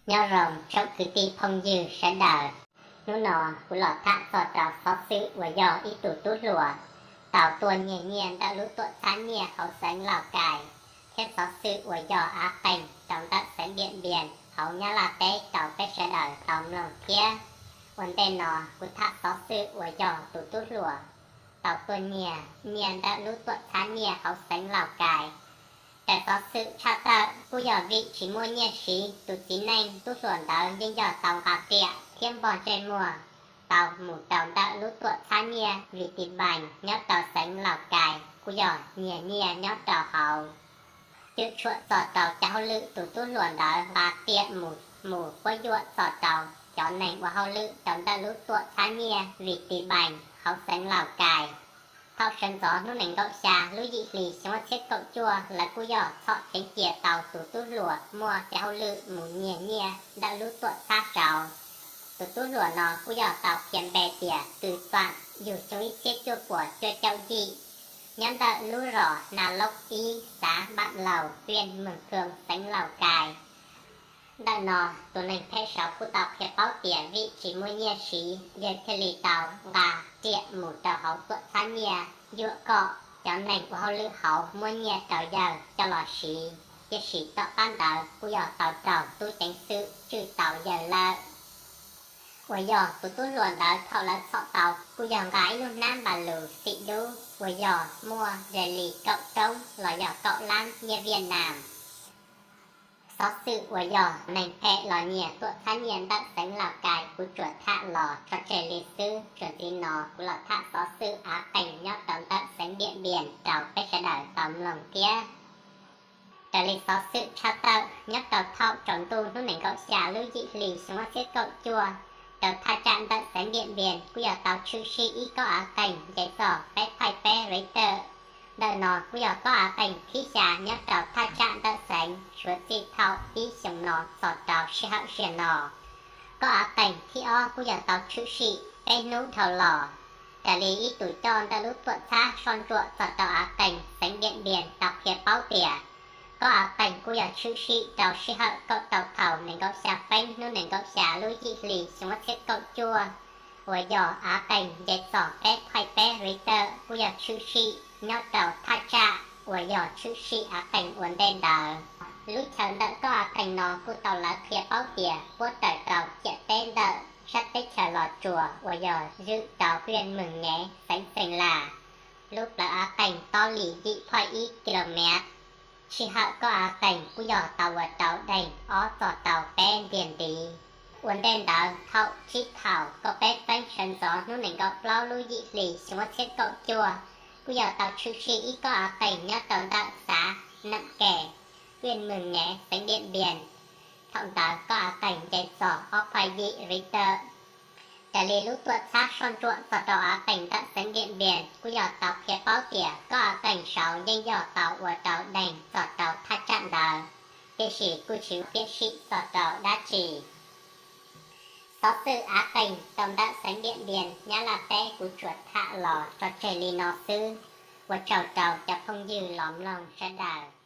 Nyob zoo tsoom kwv tij phooj ywg sawv daws, hnub no kuv los tham txog rau xov xwm uas yog ib tug tub hluas tau tuaj nyiag nyiaj ntawm lub tuam txhab nyiaj hauv xeev Lauj Kais, thiab xov xwm uas yog av qeeg rau ntawm xeev Diam Npias hauv Nyab Laj teb rau peb sawv daws tau mloog thiab. Ua ntej no kuv tham xov xwm uas yog tus tub hluas tau tuaj nyiag nyiaj ntawm lub tuam txhab nyiaj hauv xeev Lauj Kais. Raws xov xwm tshaj tawm kuj yog vim tsis muaj nyiaj siv, tus txiv neej tub hluas ntawd yeej yog tau nqa riam thiab npog ntsej muag tau mus rau ntawm lub tuam txhab nyiaj Vitibank nyob rau xeev Lauj Kais kuj yog nyiag nyiaj nyob rau hauv. Cwm tshuam txog rau cov hauj lwm tus tub hluas ntawd nqa riam mus mus quab yuam txog rau cov neeg ua hauj lwm rau ntawm lub tuam txhab nyiaj Vitibank hauv xeev Lauj Kais. Thaum sawv ntxov hnub nees nkaum xya lub yim hli xyoo ob txhiab kaum cuaj, lawv kuj yog txhom ceev cia tau tus tub hluas muaj cov hauj lwm mus nyiag nyiaj ntawm lub tuam txhab rauv. Tus tub hluas no kuj yog tau qhia npe tias Kws Tuam, yug xyoo ib txhiab cuaj puas cuaj caum yim, nyob ntawm lub zos Na Loj ib, xav Npam Laus, viaj Moos Khoo, xeev Lauj Kais. Ntawm no, tus neeg phem saud kuj tau qhia paub tias vim tsis muaj nyiaj siv, yawg thiaj li tau nqa riam mus rau hauv tuam txhab nyiaj yuam kom cov neeg ua hauj lwm hauv muab nyiaj rau yawg coj los siv. Tiam sis tom qab ntawd kuj yog tau raug tub ceev xwm tswj tau yawg lawm. Uas yog tus tub hluas ntawd thaum lawv txhom tau kuj yog nqa ib lub hnab npa lus xim dub uas yog muaj ze li kaum roob los yog kaum lab nyiaj Viaj Nam. Xov xwm uas yog neeg phem los nyiag tuam txhab nyiaj ntawm xeev Lauj Kais kuv tsuas tham los tso tseg li xwb. Txuas ntxiv no kuv los tham xov xwm av qeeg nyob rau ntawm xeev Diam Npias rau peb sawv daws tau mloog thiab. Raws li xov xwm tshaj tawm, nyob rau thaum tsaus ntuj hnub nees nkaum xya lub yim hli xyoo ob txhiab kaum cuaj, rau thaj tsam ntawm xeev Diam Npias kuj yog tau tshwm sim ib kob av qeeg nce txog peb point peb Richter. Ntawm no kuj yog kob av qeeg thib xya nyob rau thaj tsam ntawm xeev suav txij thaum ib xyoos no txog rau sij hawm ziag no. Kob av qeeg thib ob kuj yog tau tshwm sim peb hnub dhau los. Raws li ib tug coj ntawm lub tuam txhab soj ntsuam txog rau av qeeg xeev Diam Npias tau qhia paub tias, kob av qeeg kuj yog tshwm sim rau sij hawm kaum rau thaum nees nkaum xya peb hnub nees nkaum xya lub yim hli xyoo ob txhiab kaum cuaj, uas yog av qeeg nce txog peb point peb Richter kuj yog tshwm sim nyob rau thaj tsam uas yog tshwm sim av qeeg ua ntej ntawd. Lub chaw ntawm kob av qeeg no kuj tau lawv qhia paub tias puab raws rau ciam teb ntawm sab teb chaws Los Tsuas uas yog zwm rau viaj Moos Nyev xeev Xeem Las. Lub plawv av qeeg tob li yim point ib kilomev. Sij hawm kob av qeeg kuj yog tau ua rau deeg ob txog tau peb ntiag ntiv. Ua ntej ntawd thaum tsib thaum kaum peb feeb sawv ntxov hnub nees nkaum plaub lub yim hli xyoo ob txhiab kaum cuaj, kuj yog tau tshwm sim ib kob av qeeg nyob rau ntawm xav Nam Kem, viaj Moos Nyev xeev Diam Npias. Thaum ntawd kob av qeeg nce txog ob point yim Richter. Raws li lub tuam txhab soj ntsuam txog rau av qeeg ntawm xeev Diam Npias kuj yog tau qhia paub tias kob av qeeg saud yeej yog tau ua rau deeg txog rau thaj tsam ntawd, tiam sis kuj tsis piam sij txog rau dab tsi. Xov xwm av qeeg rau ntawm xeev Diam Npias Nyab Laj teb kuv tsuas tham los tso tseg li no xwb. Ua tsaug rau cov phooj ywg los mloog sawv daws.